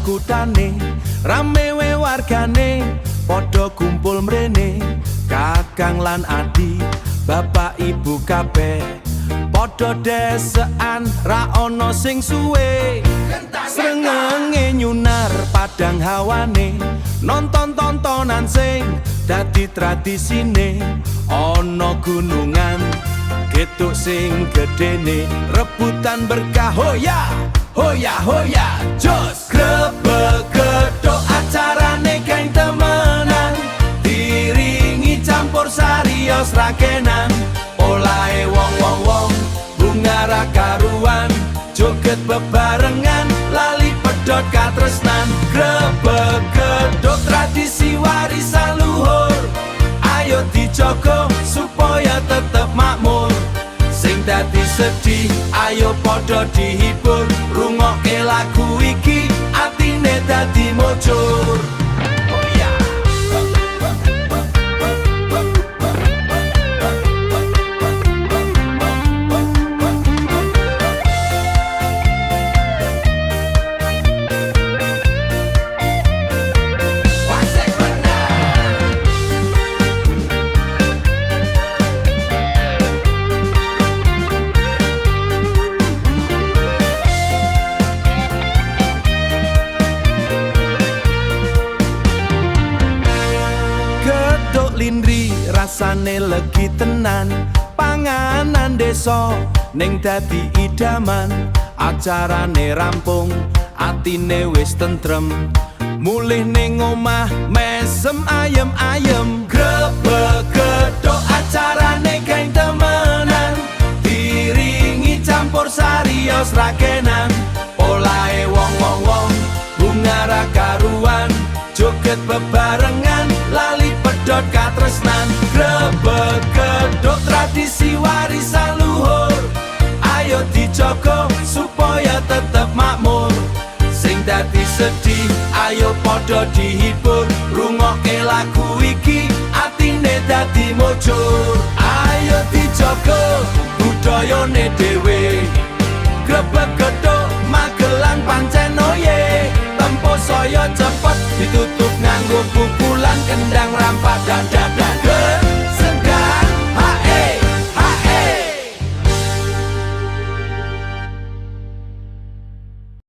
kutane, rame we wargane padha kumpul mrene. Kakang lan adi, bapak ibu kabeh padha desekan, ra ono sing suwe. Srengenge nyunar padang hawane, nonton tontonan sing dadi tradisine. Ono gunungan getuk sing gedene, rebutan berkah, hoya hoya hoya jos. Grebek gedhok acarane geng temenan, diringi campur sari yos rakenan. Olahe wong wong wong bunga ra karuan, joget bebarengan lali pedhot katresnan. Grebek gedhok tradisi warisan luhur, ayo dijogo supaya tetep makmur. Sing dadi sedih ayo padha dihibur, rungokke lagu iki atine dadi mujur. Oh ya. Wasek menang. Gedhok lindri rasane legi tenan, panganan desa ning dadi idaman. Acarane rampung, atine wis tentrem, mulih ning omah mesem ayem-ayem. Grebek gedhok acarane geng temenan, diringi campur sari yos rakenan. Olahe wong wong wong bunga ra karuan, joget bebarengan lali pedhot katresnan. Grebek gedhok tradisi warisan luhur, ayo dijogo supaya tetep makmur. Sing dadi sedih ayo padha dihibur, rungokke lagu iki atine dadi mujur. Ayo dijogo budayane dhewe,